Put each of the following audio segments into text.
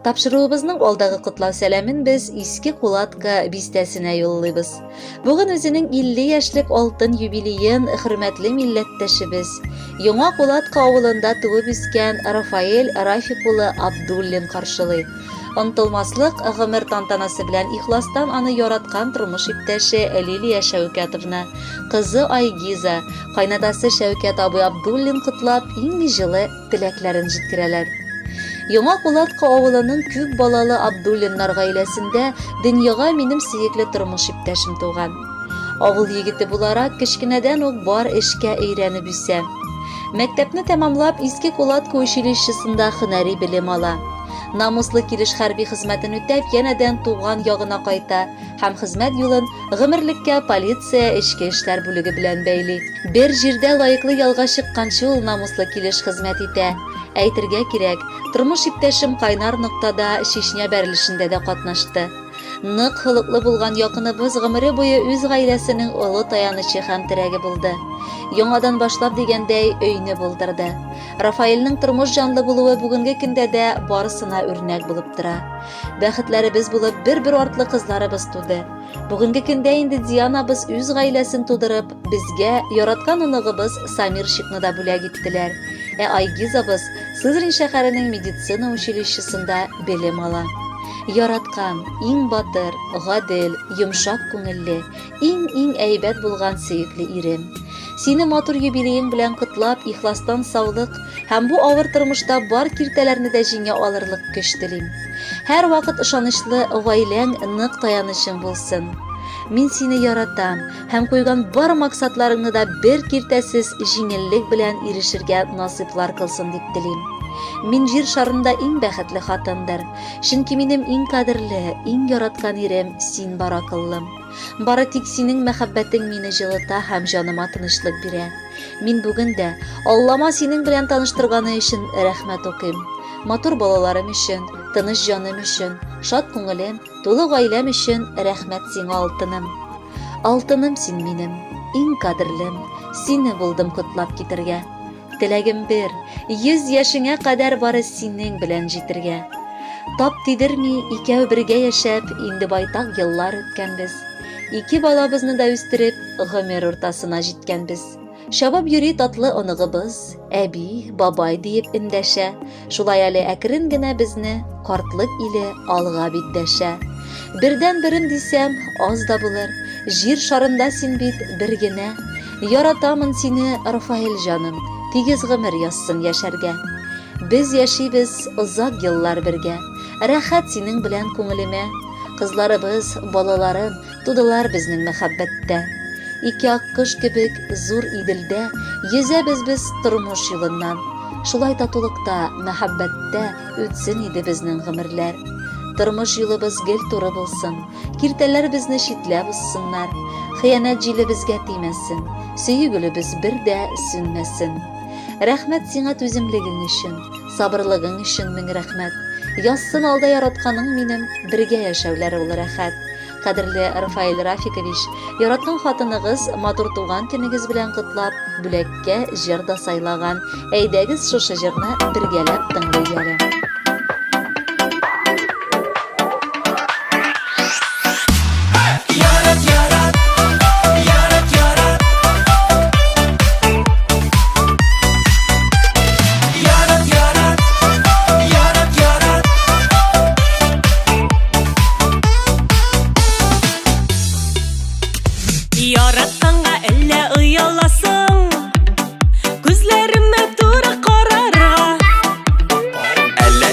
Тапшыруыбызның алдагы котлау сәламен без Иске Кулатка бистәсенә юллыйбыз. Бүген үзенең 50 яшьлек алтын юбилеен хөрмәтле милләттәшебез, Яңа Кулатка авылында туып үскән Рафаэль Рафик улы Абдуллин каршылый. Онтылмаслык гомер тантанасы белән ихластан аны яраткан тормыш иптәше Лилия Шәүкәтовна, кызы Айгиза, кайнатасы Шәүкәт абый Абдуллин котлап, иң җылы теләкләрен җиткерәләр. Яңа Кулатка авылының күп балалы Абдуллиннар гаиләсендә дөньяга минем сөекле тормыш иптәшем туган. Авыл егете буларак, кечкенәдән үк бар эшкә өйрәнеп үсә. Мәктәпне тәмамлап, Иске Кулатка училищесында һөнәри белем ала. Намуслы килеш хәрби хезмәтен үтәп, янәдән туган ягына кайта һәм хезмәт юлын гомерлеккә полиция эчке эшләр бүлеге белән бәйли. Бер җирдә лаеклы ялга чыкканчы ул намуслы килеш хезмәт итә. Әйтергә кирәк, тормыш иптәшем кайнар ноктада Чечня бәрелешендә дә катнашты. Нык холыклы булган якыныбыз гомере буе үз гаиләсенең олы таянычы һәм терәге булды. Яңадан башлап дигәндәй, өйне булдырды. Рафаэльнең тормыш җанлы булуы бүгенге көндә дә барысына үрнәк булып тора. Бәхетләребез булып бер-бер артлы кызларыбыз туды. Бүгенге көндә инде Дианабыз үз гаиләсен тудырып, безгә яраткан оныгыбыз Самирчикны да бүләк иттеләр. Ә Айгизабыз Сызрань шәһәренең медицина училищесында белем ала. Яраткан, иң батыр, гадел, йомшак күңелле, иң-иң әйбәт булган сөекле ирем. Сине матур юбилеең белән котлап, ихластан саулык һәм бу авыр тормышта бар киртәләрне дә җиңә алырлык көч телим. Һәрвакыт ышанычлы гаиләң нык таянычың булсын. Мин сине яратам һәм куйган бар максатларыңны да бер киртәсез җиңеллек белән ирешергә насыйплар кылсын дип телим. Мин җир шарында иң бәхетле хатындыр, чөнки минем иң кадерле, иң яраткан ирем син бар акыллым. Бары тик синең мәхәббәтең мине җылыта һәм җаныма тынычлык бирә. Мин бүген дә Аллама синең белән таныштырганы өчен рәхмәт укыйм. Матур балаларым өчен, тыныч җаным өчен, шат күңелем, тулы гаиләм өчен рәхмәт сиңа, алтыным. Алтыным син минем, иң кадерлем, сине булдым котлап китергә. Теләгем бер, 100 яшеңә кадәр бары синең белән җитергә. Тап тидерми, икәү бергә яшәп, инде байтак еллар үткәнбез. Ике балабызны да үстереп, гомер уртасына җиткәнбез. Чабып йөри татлы оныгыбыз, әби, бабай диеп эндәшә. Шулай әле әкрен генә безне картлык иле алга бит дәшә. Бердән-берем дисәм, аз да булыр, җир шарында син бит бер генә. Яратамын сине, Рафаэль җаным, тигез гомер язсын яшәргә. Без яшибез озак еллар бергә, рәхәт синең белән күңелемә. Кызларыбыз, балаларым тудылар безнең мәхәббәттә. Ике аккош кебек зур Иделдә йөзәбез без тормыш юлыннан. Шулай татулыкта, мәхәббәттә үтсен иде безнең гомерләр. Тормыш юлыбыз гел туры булсын, киртәләр безне читләп узсыннар, хыянәт җиле безгә тимәсен, сөю гөлебез бер дә сүнмәсен. Рәхмәт сиңа түземлегең өчен, сабырлыгың өчен мең рәхмәт. Язсын алда яратканың минем, бергә яшәүләр ул рәхәт. Кадерле Рафаэль Рафикович, яраткан хатыныгыз матур туган көнегез белән котлап, бүләккә җыр да сайлаган. Әйдәгез шушы җырны бергәләп тыңлыйк әле. Ярат, ярат, ярат, ярат. Ярат, ярат, ярат, ярат. Яратканга әллә ояласың? Күзләремә туры карарга. Әллә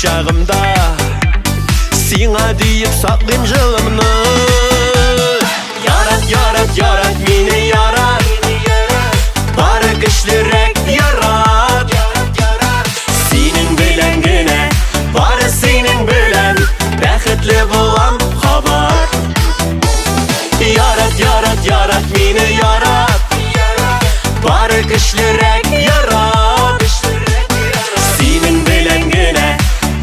Кочагымда Сиңа диеп саклыйм җылымны. Ярат, ярат, ярат мине, ярат. Бары көчлерәк ярат. Синең белән генә, бары синең белән бәхетле булам кабат. Ярат, ярат, ярат мине, ярат. Бары көчлерәк ярат. Синең белән генә,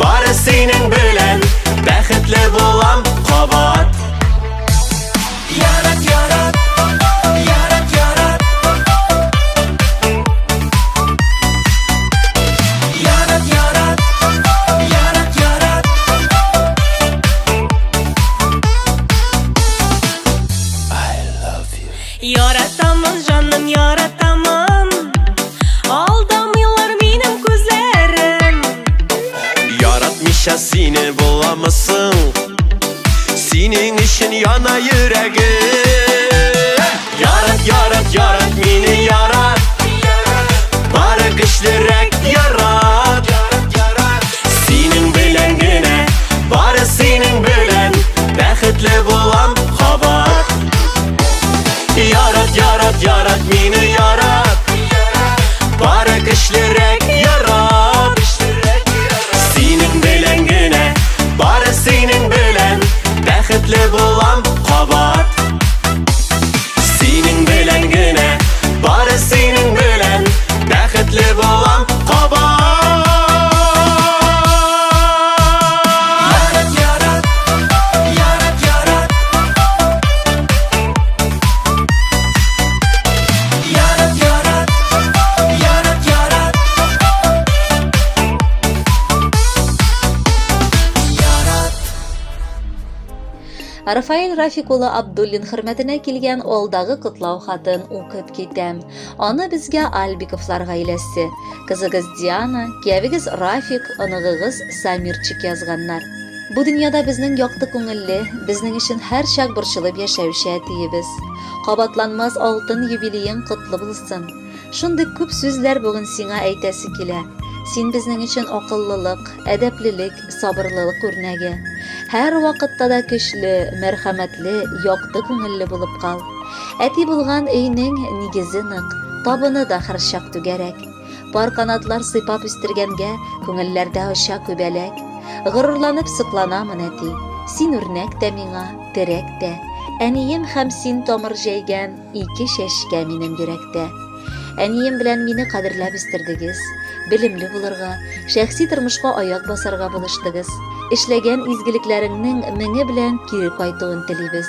бары синең белән бәхетле булам кабат. Ярат, ярат, ярат, ярат. Ярат, ярат, ярат, ярат. Яратамын, җаным, яратамын. Алдамыйлар минем күзләрем. Яратмыйча сине буламысың? Синең өчен яна йөрәгем. Ярат, ярат, ярат мине, ярат. Бары көчлерәк ярат. Синең белән генә, бары синең белән бәхетле булам кабат. Ярат, ярат, ярат мине, ярат. Бары көчлерәк ярат. Синең белән генә, бары синең белән бәхетле булам кабат. Синең белән генә, бары синең белән бәхетле булам кабат. Ярат, ярат, ярат, ярат. Ярат, ярат, ярат, ярат. Ярат. Рафаэль Рафик улы Абдуллин хөрмәтенә килгән алдагы котлау хатын укып китәм. Аны безгә Альбиковлар гаиләсе, кызыгыз Диана, киявегез Рафик, оныгыгыз Самирчик язганнар. Бу дөньяда безнең якты күңелле, безнең өчен һәрчак борчылып яшәүче әтиебез. Кабатланмас алтын юбилеең котлы булсын. Шундый күп сүзләр бүген сиңа әйтәсе килә. Син безнең өчен акыллылык, әдәплелек, сабырлылык үрнәге. Һәр вакытта да көчле, мәрхәмәтле, якты күңелле булып кал. Әти булган өйнең нигезе нык, табыны да һәрчак түгәрәк. Пар канатлар сыйпап үстергәнгә, күңелләрдә оча күбәләк. Горурланып сокланамын, әти. Син үрнәк тә миңа, терәк тә. Әнием һәм син тамыр җәйгән ике чәчкә минем йөрәктә. Әнием белән мине кадерләп үстердегез, белемле булырга, шәхси тормышка аяк басарга булыштыгыз. Эшләгән изгелекләреңнең меңе белән кире кайтуын телибез.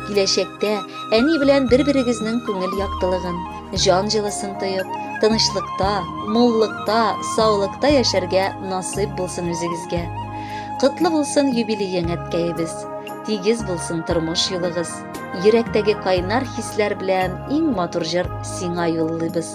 Киләчәктә әни белән бер-берегезнең күңел яктылыгын, җан җылысын тоеп, тынычлыкта, муллыкта, саулыкта яшәргә насыйп булсын үзегезгә. Котлы булсын юбилеең, әткәебез. Тигез булсын тормыш юлыгыз. Йөрәктәге кайнар хисләр белән иң матур җыр сиңа юллыйбыз.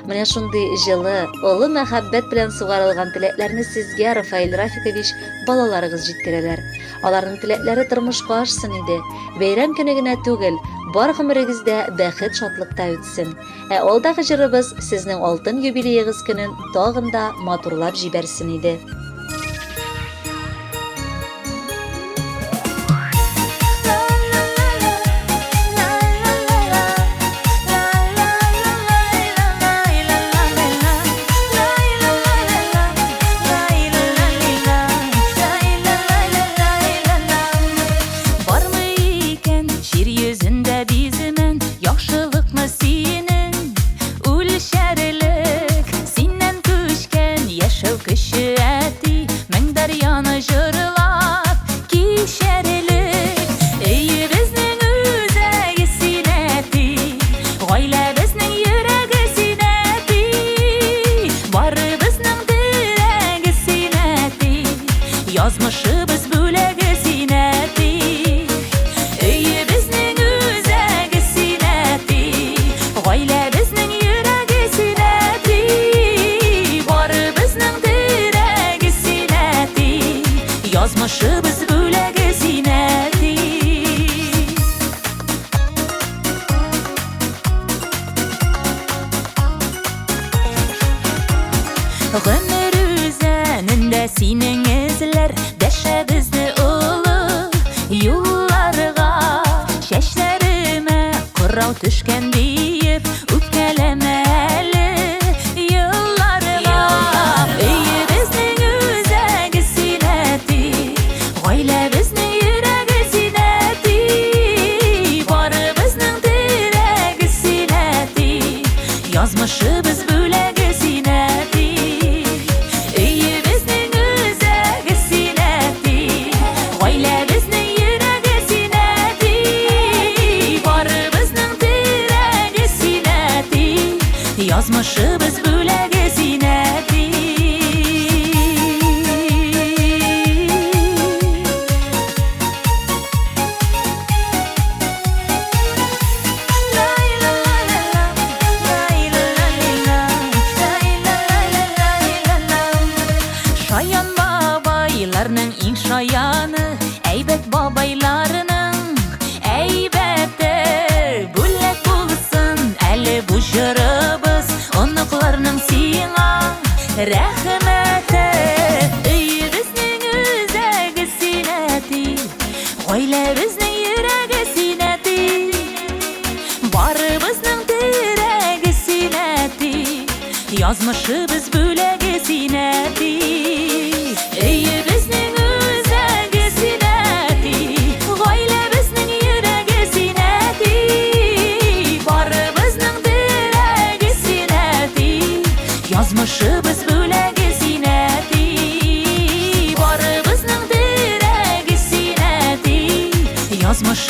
Менә шундый җылы, олы мәхәббәт белән сугарылган теләкләрне сезгә, Рафаэль Рафикович, балаларыгыз җиткерәләр. Аларның теләкләре тормышка ашсын иде. Бәйрәм көне генә түгел, бар гомерегез дә бәхет-шатлыкта үтсен. Ә алдагы җырыбыз сезнең алтын юбилеегыз көнен тагын да матурлап җибәрсен иде. Бармы икән җир йөзендә биземен яхшылыкны синең үлчәрлек? Синнән күчкән яшәү көче, әти, мең дәрьяны җырлап кичәрлек. Өебезнең үзәге син, әти, гаиләбезнең йөрәге син, әти, барыбызның терәге син, әти, язмышыбыз бүләге син, әти. Өебезнең үзәге син, әти, гаиләбезнең йөрәге син, әти, барыбызның терәге син, әти, язмышыбыз бүләге син, әти. Гомер үзәнендә синең. Дәшә безне олы юлларга. Чәчләремә кырау төшкән диеп, үпкәләмә әле елларга. Өебезнең үзәге син, әти, гаиләбезнең йөрәге син, әти, барыбызның терәге син, әти, язмышыбыз бүләге син, әти. Өебезнең үзәге син, әти, гаиләбезнең йөрәге син, әти, барыбызның терәге син, әти, язмышыбыз бүләге син, әти. Шаян бабайларның иң шаяны, әйбәт бабайларның әйбәте. Бүләк булсын әле бу җырыбыз, оныкларның сиңа рәхмәте. Өебезнең үзәге син, әти, гаиләбезнең йөрәге син, әти, барыбызның терәге син, әти, язмышыбыз бүләге син, әти. Өебезнең үзәге син, әти, гаиләбезнең йөрәге син, әти, барыбызның терәге син, әти, язмышыбыз бүләге син, әти, барыбызның терәге син, әти, язмыш